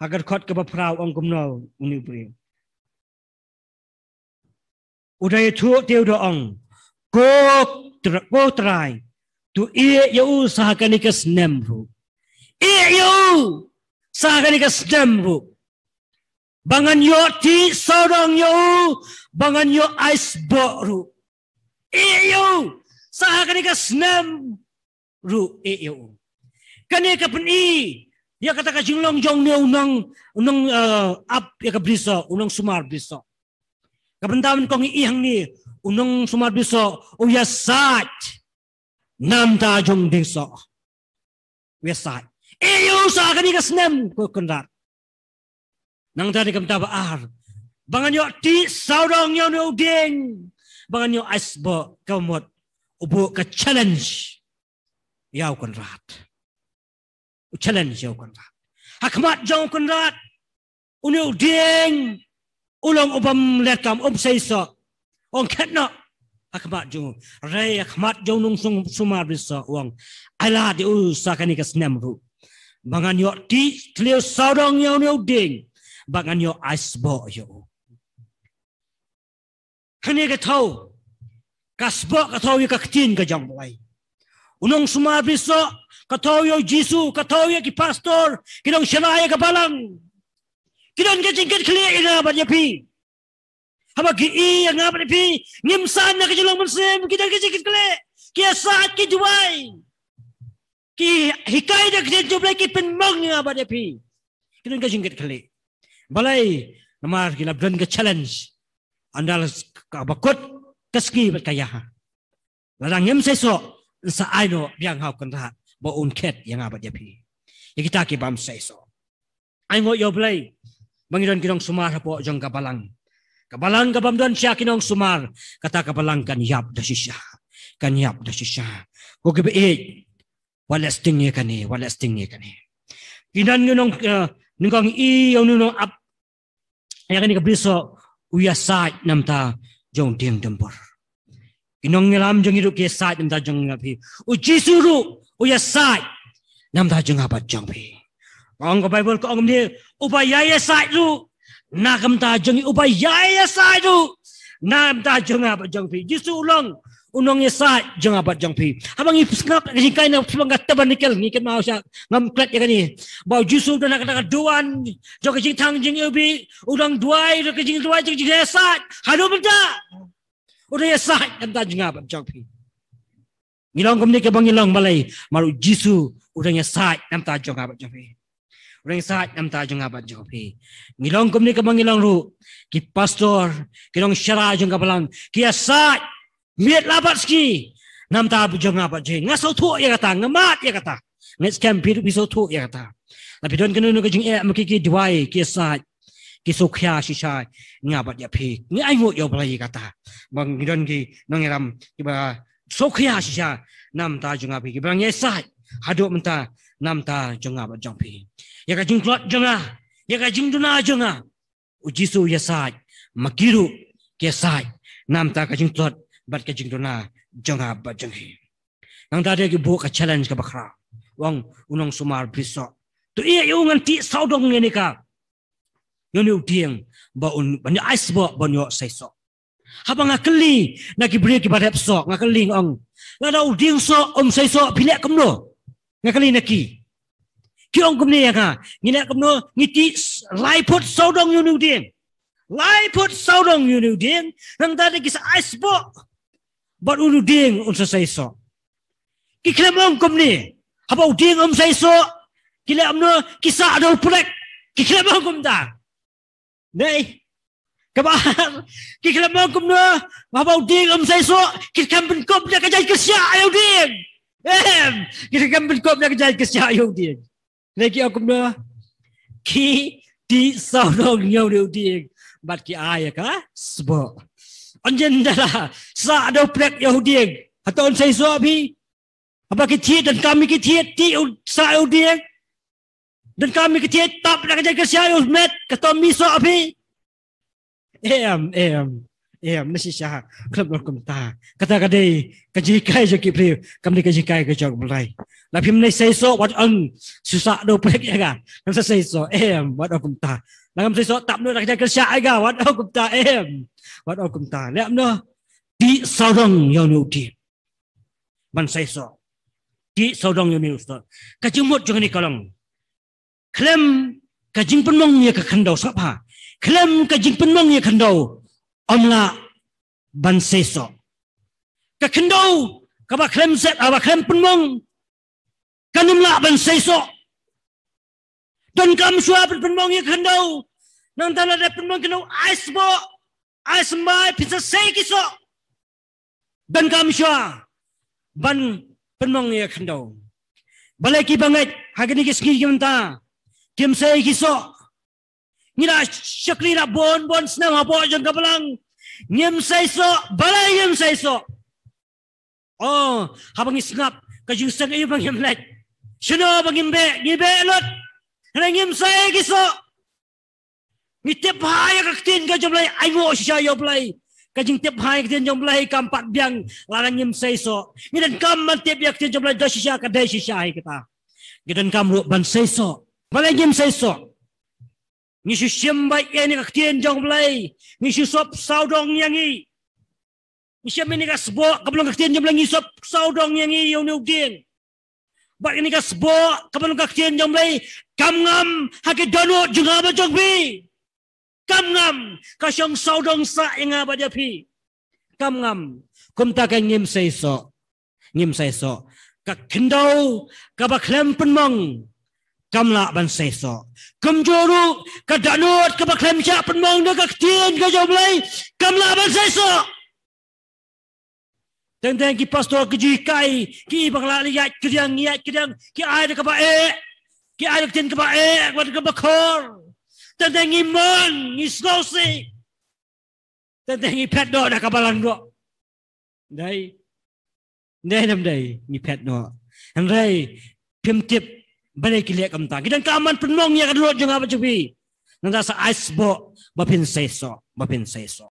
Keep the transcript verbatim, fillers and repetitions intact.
Ha ka dkhot kaba phra u ong kumno une u briew. U da ïathuh te u da ong, ko Tr-, ko Trai, to ïeh ïa u sa ha kane ka snem ruh. Ïeh ïa u sa ha kane ka snem ruh. Ba ngan ïoh tih sawdong ïa u, ba ngan ïoh ai sboh ruh. Ïeh ïa u sa ha kane ka snem ruh, ïeh ïa u. Kane ka pyni ïa kata ka jinglong jong une u nong, u nong, eh, ap ïa ka brisoh, u nongsumar brisoh. Ka bynta ban kong ïa hangne, u nongsumar brisoh u ïasaid namar jong u dieng soh. U ïasaid. Ïeh ïa u sa ha kane ka snem, ko Kynrad. Nangta dei ka bynta ba ar, ba ngan ïoh tih sawdong ïa une u dieng, ba ngan ïoh ai sboh. Ka mut u buh ka challenge ïa u Kynrad. U challenge ïa u Kynrad. Ha khmat jong u Kynrad, une u dieng u long u bym leh kam, um seisoh. Ong khet noh ha khmat jong u. Hynrei ha khmat jong u nongsumar brisoh u ong, ai lad ïa u sa kane ka snem ruh, ba ngan ïoh tih thliew sawdong ïa une u dieng, ba ngan ïoh ai sboh ïa u. Kane ka thew, ka sboh ka thew ïa ka ktien ka jong u Blei. U nongsumar brisoh ka thew ïa u Jisu, ka thew ïa ki pastor, ki nongshna ïa ka balang. Ki don ka jingkitkhlieh ïa nga bad ïa phi. Haba ki ïohi ïa nga bad ïa phi ngim san na ka jinglong mynsiem, ki don ka jingkitkhlieh. Ki ïasaid, ki duwai, ki hikai da ka ktien jong u Blei, ki pynmong ïa nga bad ïa phi. Ki don ka jingkitkhlieh. Balei? Namar ki la don ka challenge. Ynda la s-, kaba kut ka sngi bad ka ïa ha. Lada ngim seisoh, yn sa ai noh biang ha u Kynrad ba un khet ïa nga bad ïa phi, ïa kita ki bym seisoh. Ai nguh ïa u Blei ba ngi don ki nongsumar hapoh jong ka balang. Ka balang ka bym don shisha ki nongsumar, kata ka balang kan ïap da shisha. Kan ïap da shisha. Ko kiba ïeit, wat leh sting ïa kane, wat leh sting ïa kane. Ki don ki nong, eh, nyngkong ïa une u nong ap ïa kane ka brisoh u ïasaid namar jong u dieng dumbur. Ki nongïalam jong ngi ruh ki ïasaid namar jong nga phi. U Jisu ruh u ïasaid namar jong nga bad jong phi. Ka ong ka Baibl, ka ong kumne, uba ïai ïasaid ruh na ka bynta jong ngi, uba ïai ïasaid ruh na ka bynta jong nga bad jong phi. Jisu u long u nongïasaid jong nga bad jong phi. Haba ngi sngap ka jinghikai na pdeng ka tabernacle, ngi kynmaw sha, ngam klet ïa kane, ba u Jisu u don ha kata ka duwan jong ka jingthang jingiwbih, u dang duwai, ka jingduwai jong ka jingïasaid haduh mynta. U dang ïasaid namar jong nga bad jong phi. Ngi long kumne kaba ngi long, balei? Namar u Jisu u dang ïasaid namar jong nga bad jong phi. U dang ïasaid namar jong nga bad jong phi. Ngi long kumne kaba ngi long ruh, ki pastor, ki nongshna jong ka balang, ki ïasaid miet la bad sngi namar jong nga bad jong phi. Nga sngewthuh ïa kata, nga mad ïa kata. Nga ngeit skhem phi ruh phi sngewthuh ïa kata. Lada phi don kano kano ka jingeh, ma ki, ki duwai, ki ïasaid, ki sngewkhia shisha ïa nga bad ïa phi. Ngi ai nguh ïa u Blei ïa kata, ba ngi don ki nongïalam kiba sngewkhia shisha namar jong nga bad jong phi, kiba dang ïasaid haduh mynta namar jong nga bad jong phi. Ïa ka jingtlot jong nga, ïa ka jingduna jong nga, u Jisu u ïasaid, ma ki ruh ki ïasaid namar ka jingtlot bad ka jingduna jong nga bad jong phi. Nangta dei ki buh ka challenge kaba khraw. U ong u nongsumar brisoh, to ïeh ïa u, ngan tih sawdong ïa une ka, ïa une u dieng, ba un, ban ïoh ai sboh, ban ïoh seisoh. Haba nga kylli na ki briew kiba rep soh, nga kylli, nga ong, lada u dieng soh um seisoh, phi leh kumno? Nga kylli na ki. Ki ong kumne ïa nga, ngi leh kumno? Ngi tih s-, lai phut sawdong ïa une u dieng. Lai phut sawdong ïa une u dieng, nangta dei ki sa ai sboh bad une u dieng un sa seisoh. Ki khlem ong kumne, haba u dieng um seisoh, ki leh kumno? Ki sah da u plek. Ki khlem ong kumta. Dei. Kaba ar, ki khlem ong kumno, haba u dieng um seisoh, ki khlem pynkup ïa ka jaiñ kyrshiah ïa u dieng. Em, ki khlem pynkup ïa ka jaiñ kyrshiah ïa u dieng. Dei, ki ong kumno? Ki tih sawdong ïa une u dieng bad ki ai ïa ka sboh. Ynda la sah da u plek ïa u dieng, hato un seisoh phi? Haba ki thied, donkam ïa ki thied, tih u, sah ïa u dieng. Donkam ïa ki thied, tap da ka jaiñ kyrshiah ïa u met, hato un seisoh phi? Em, em. Em, na shisha, khlem don kumta. Kata ka dei ka jinghikai jong ki briew, kam dei ka jinghikai ka jong U Blei. La phim nang seisoh, wat ong shu sah dewprek ïa nga. Ngam sa seisoh, em, wat ong kumta. La ngam seisoh, tap noh da ka jingkyrshan ïa nga, wat ong kumta, em. Wat ong kumta. Leh noh, dih sawdong ïa une u dieng ban seisoh. Dih sawdong ïa une u dieng. Ka jingmut jong kane ka long, khlem ka jingpynmong ïa ka khyndew, sngap bha. Khlem ka jingpynmong ïa ka khyndew, ym lah ban seisoh. Ka khyndew kaba khlem seh, kaba khlem pynmong, kan ym lah ban seisoh. Donkam shuwa ban pynmong ïa ka khyndew. Nangta lada pynmong khyndew, ai sboh, ai symbai, phin sa sei ki soh. Donkam shuwa ban pynmong ïa ka khyndew. Balei ki bangeit ha kine ki sngi ki mynta kim sei ki soh? Ngi la shakri la bun bun snem hapoh jong ka balang, ngim seisoh. Balei ngim seisoh? Oh, haba ngi sngap ka jingseng, aïu ba ngim leit, shano ba ngim beh, ngi beh lut. Hynrei ngim sei ki soh. Ngi tip bha ïa ka ktien ka jong U Blei, ainguh shisha ïa U Blei. Ka jingtip bha ïa ka ktien jong U Blei kam pat biang lada ngim seisoh. Ngi donkam ban tip ïa ka ktien jong U Blei da shisha, ka dei shisha hi kata. Ngi donkam ruh ban seisoh. Balei ngim seisoh? Ngi shu shim beit ïa kane ka ktien jong U Blei, ngi shu sop sawdong ïa ngi. Ngi shim ïa kane ka sboh kaba long ka ktien jong U Blei, ngi sop sawdong ïa ngi ïa une u dieng. Bad kane ka sboh kaba long ka ktien jong U Blei kam ngam ha ki dohnud jong nga bad jong phi. Kam ngam. Ka shong sawdong sah ïa nga bad ïa phi. Kam ngam. Kumta ka ngim seisoh. Ngim seisoh. Ka khyndew kaba khlem pynmong, kam lah ban seisoh. Kumjuh ruh ka dohnud kaba khlem shah pynmong da ka ktien ka jong U Blei, kam lah ban seisoh. Teng teng ki pastor ki ju hikai, ki i ba nga lah ïaid kyrdiang, ïaid kyrdiang, ki ai da kaba eh, ki ai da ka ktien kaba eh, bad kaba khor. Teng teng ngi mon, ngi sngewsih. Teng teng ngi phet noh da kaba lang noh. Dei. Dei ne ym dei, ngi phet noh. Hynrei phim tip balei ki leh kumta. Ngi donkam ban pynmong ïa ka dohnud jong nga bad jong phi. Nangta sa ai sboh ba phin seisoh, ba phin seisoh.